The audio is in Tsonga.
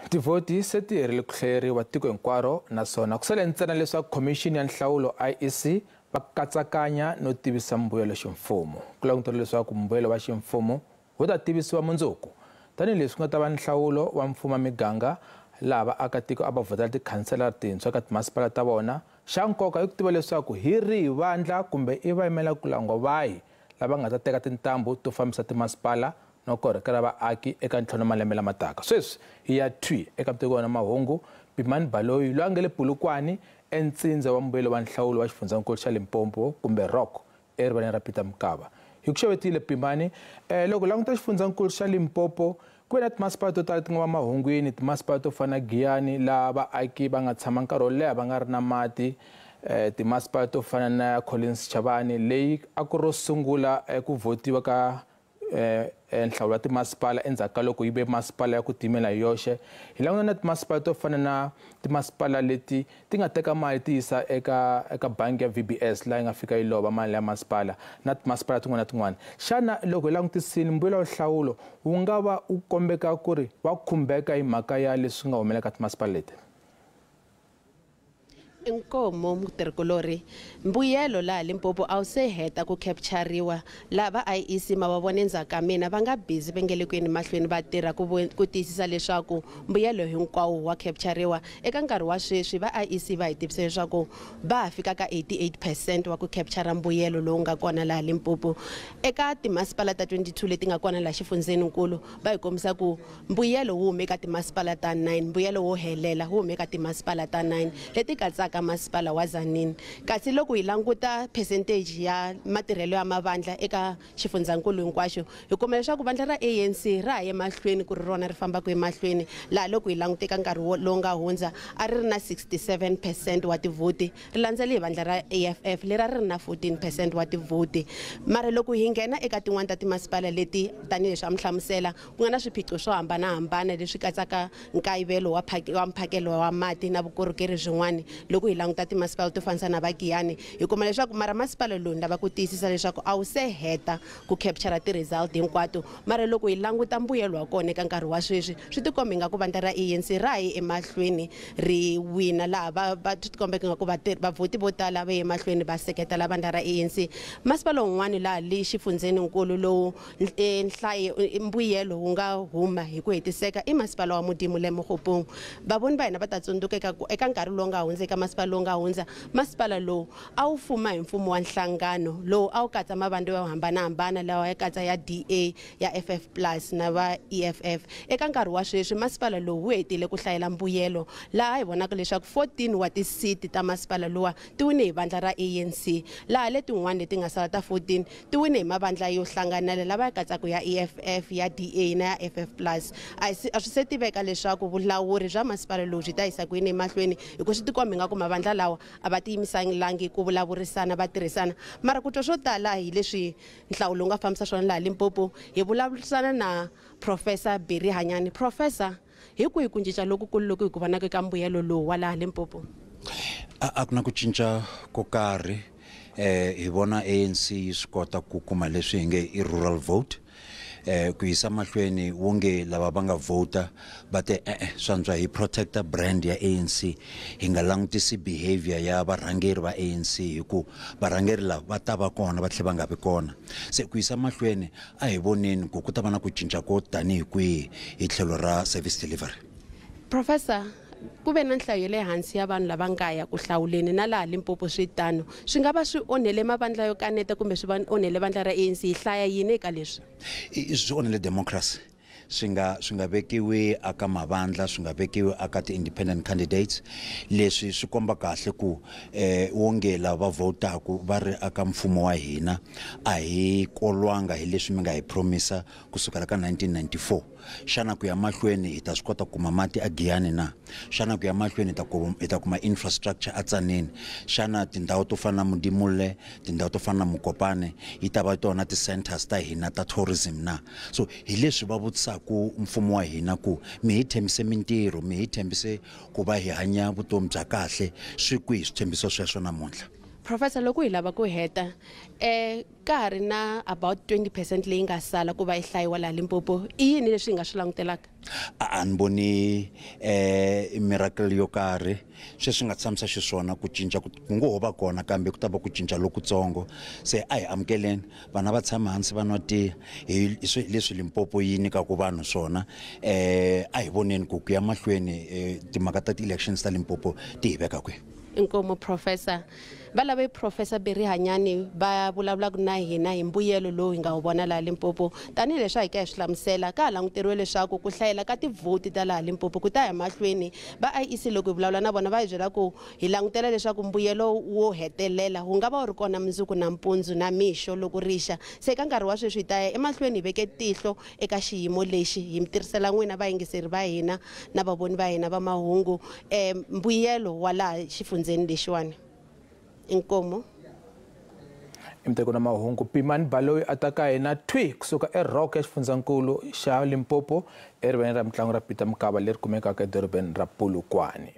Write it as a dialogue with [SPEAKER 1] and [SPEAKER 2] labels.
[SPEAKER 1] Tivhoti se ti herile ku hlayeriwa tiko hinkwaro, naswona ku sale ntsena leswaku khomixini ya nhlawulo IEC va katsakanya no tivisa mbuyelo ximfumo. Ku languteriwa leswaku mbuyelo wa ximfumo wu ta tivisiwa mundzuku, tanihileswi ku nga ta va nhlawulo wa mfumo wa miganga laha vaakatiko a va vhotela tikhanselara tintshwa ka timasipala ta vona. Xa nkoka i ku tiva leswaku hi rihi vandla kumbe i vayimela ku langwa vahi lava nga ta teka tintambu to fambisa timasipala no korhokela vaaki eka ntlhanu malembe lama taka. Sweswi hi ya thwi eka muteki wa mahungu Pimani Baloyi, loyi a nga le Polokwane entsindza wa mbuyelo wa nhlawulo wa xifundzankulu xa Limpopo kumbe ROC erivaleni ra Peter Mokaba. Hi ku xewetile Pimani, loko languta xifundzankulu xa Limpopo ku ve na timasipala to tala ti nga va mahungwini, timasipala to fana na Giyani laha vaaki va nga tshama nkarhi wo leha va nga ri na mati, timasipala to fana na Collins Chabane leyi a ku ro sungula ku vhotiwa ka nhlawulo wa timasipala endzhaku ka loko yi ve masipala ya ku timela hi yoxe. Hi languta na timasipala to fana na timasipala leti ti nga teka mali ti yisa eka bangi ya VBS laha yi nga fika yi lova mali ya masipala na timasipala tin'wana na tin'wana. Xana loko hi langutisile mbuyelo wa nhlawulo wu nga va wu kombeka ku ri wa khumbeka hi mhaka ya leswi nga humelela ka timasipala leti?
[SPEAKER 2] Inkomo mutirhikulori, mbuyelo laha Limpopo a wu se heta ku capturiwa. Laha va IEC ma va vona endzhaku ka mina va nga busy va nge le ku yeni mahlweni va tirha ku tiyisisa leswaku mbuyelo hinkwawo wa capturiwa. Eka nkarhi wa sweswi va IEC va hi tivisa leswaku va ha fika ka 88% wa ku captura mbuyelo lowu nga kona laha Limpopo. Eka timasipala ta 22 leti nga kona laha xifundzeninkulu va hi kombisa ku mbuyelo wu hume eka timasipala ta 9, mbuyelo wo helela wu hume eka timasipala ta 9 leti katsaka masipala wa Tzaneen. Kasi loko hi languta percentage ya matirhelo ya mavandla eka xifundzankulu hinkwaxo, hi kuma leswaku vandla ra ANC ra ha ye mahlweni ku ri rona ri fambaka emahlweni. Laha loko hi languta eka nkarhi lowu nga hundza a ri ri na 67% wa tivhoti, ri landzele hi vandla ra EFF leri a ri ri na 14% wa tivhoti. Mara loko hi nghena eka tin'wani ta timasipala leti tanihileswi a mi hlamusela ku nga na swiphiqo swo hambanahambana leswi katsaka nkayivelo wa mphakelo wa mati na vukorhokeri byin'wana, loko hi languta timasipala to fanisa na va Giyani hi kuma leswaku mara masipala lowu ni lava ku tiyisisa leswaku a wu se heta ku capture ti-result hinkwato. Mara loko hi languta mbuyelo wa kona eka nkarhi wa sweswi swi tikomba ingaku vandla ra ANC ra ha yi emahlweni ri wina, laha va swi tikomba ingaku vavhoti vo tala va ye emahlweni va seketela vandla ra ANC. Masipala wun'wani laha le xifundzeninkulu lowu nhlayo mbuyelo wu nga huma hi ku hetiseka i masipala wa Modimolle Mookgophong. Vavoni va hina va ta tsundzuka eka nkarhi lowu nga hundza, eka masipala lowu nga hundza, masipala lowu a wu fuma hi mfumo wa nhlangano lowu a wu katsa mavandla yo hambanahambana lawa ya katsa ya DA, ya FF plus na va EFF. Eka nkarhi wa sweswi masipala lowu wu hetile ku hlayela mbuyelo, laha hi vonaka leswaku 14 wa tisiti ta masipala luwa ti wine hi vandla ra ANC, laha letin'wana leti nga sala ta 14 ti wine hi mavandla yo hlanganela lava ya katsaka ya EFF, ya DA na ya FF plus. A swi se tiveka leswaku vulawuri bya masipala lowu byi ta yisa kwini emahlweni, hi ku swi tikomba ingaku mavandla lawa a va tiyimisangi ku vulavurisana va tirhisana. Mara ku twa swo tala hi leswi nhlawulo wu nga fambisa swona laha Limpopo, hi vulavurisana na Professor Barry Hanyane. Professor, hi kwihi ku cinca lokukulu loku hi ku vonaka eka mbuyelo lowu wa laha Limpopo?
[SPEAKER 3] A ku na ku cinca ko karhi. Hi vona ANC yi swi kota ku kuma leswi hi nge i rural vote. Ku yisa mahlweni wonge lava va nga vhota va te e-e, swantswa hi protecta brand ya ANC, hi nga langutisi behavior ya varhangeri va ANC, hi ku varhangeri lava va ta va kona va tlhela va nga vi kona. Se ku yisa mahlweni a hi voneni ku ku ta va na ku cinca ko tanihi kwihi hi tlhelo ra service delivery.
[SPEAKER 2] Professor, ku ve na nhlayo ya le hansi ya vanhu lava nga ya ku hlawuleni na laha Limpopo swi tano, swi nga va swi onhele mavandla yo kaneta kumbe swi va onhele vandla ra ANC? Hi hlaya yini eka leswi?
[SPEAKER 3] Swi onhele democracy. Swi nga vekiwi aka mavandla, swi nga vekiwi aka ti-independent candidates. Leswi swi komba kahle ku wonge lava va votaku va ri aka mfumo wa hina a hi kolwanga hi leswi mi nga hi promisa kusukela ka 1994. Xana ku ya mahlweni hi ta swi kota ku kuma mati a Giyani na? Xana ku ya mahlweni hi ta kuma infrastructure a Tzaneen? Xana tindhawu to fana na Modimolle, tindhawu to fana na Mokopane yi ta va tona ti-centers ta hina ta tourism na? So hi leswi va vutisaku mfumo wa hina ku mi hi tshembise mintirho, mi hi tshembise ku va hi hanya vutomi bya kahle, swi kwihi switshembiso sweswo namuntlha?
[SPEAKER 2] Professor, loko hi lava ku heta ka ha ri na about 20% leyi nga sala ku va yi hlayiwa laha Limpopo, i yini leswi hi nga swi langutelaka?
[SPEAKER 3] A ni voni miracle yo karhi sweswi nga tshamisa xiswona ku cinca ku ngo ho va kona kambe ku ta va ku cinca lokutsongo. Se a hi amukeleni vana va tshama hansi va nwa tiya hi leswi Limpopo yi nyikaka vanhu swona. A hi voneni ku ya mahlweni timhaka ta ti-elections ta Limpopo ti hi veka kwihi.
[SPEAKER 2] Inkomo Professor. Va lave Professor Barry Hanyane va vulavulaka na hina hi mbuyelo lowu hi nga wu vona laha Limpopo. Tanihileswi a hi ka hi swi hlamusela, ka ha languteriwe leswaku ku hlayela ka tivhoti ta laha Limpopo ku ta ya mahlweni. Va IEC loko hi vulavula na vona va hi byela ku hi langutela leswaku mbuyelo wo hetelela wu nga va wu ri kona mundzuku nampundzu na mixo loko rixa. Se ka nkarhi wa sweswi hi ta ya emahlweni hi veke tihlo eka xiyimo lexi hi mi tirhisela n'wina vayingiseri va hina na vavoni va hina va mahungu mbuyelo wa laha xifundzeni lexiwani. Inkomo.
[SPEAKER 1] Imteko na mahungu Pimani Baloyi ataka hina thwi kusuka eRock ya xifundzankulu xa Limpopo erivaleni ra mitlangu ra Peter Mokaba leri kumekaka edorobeni ra Polokwane.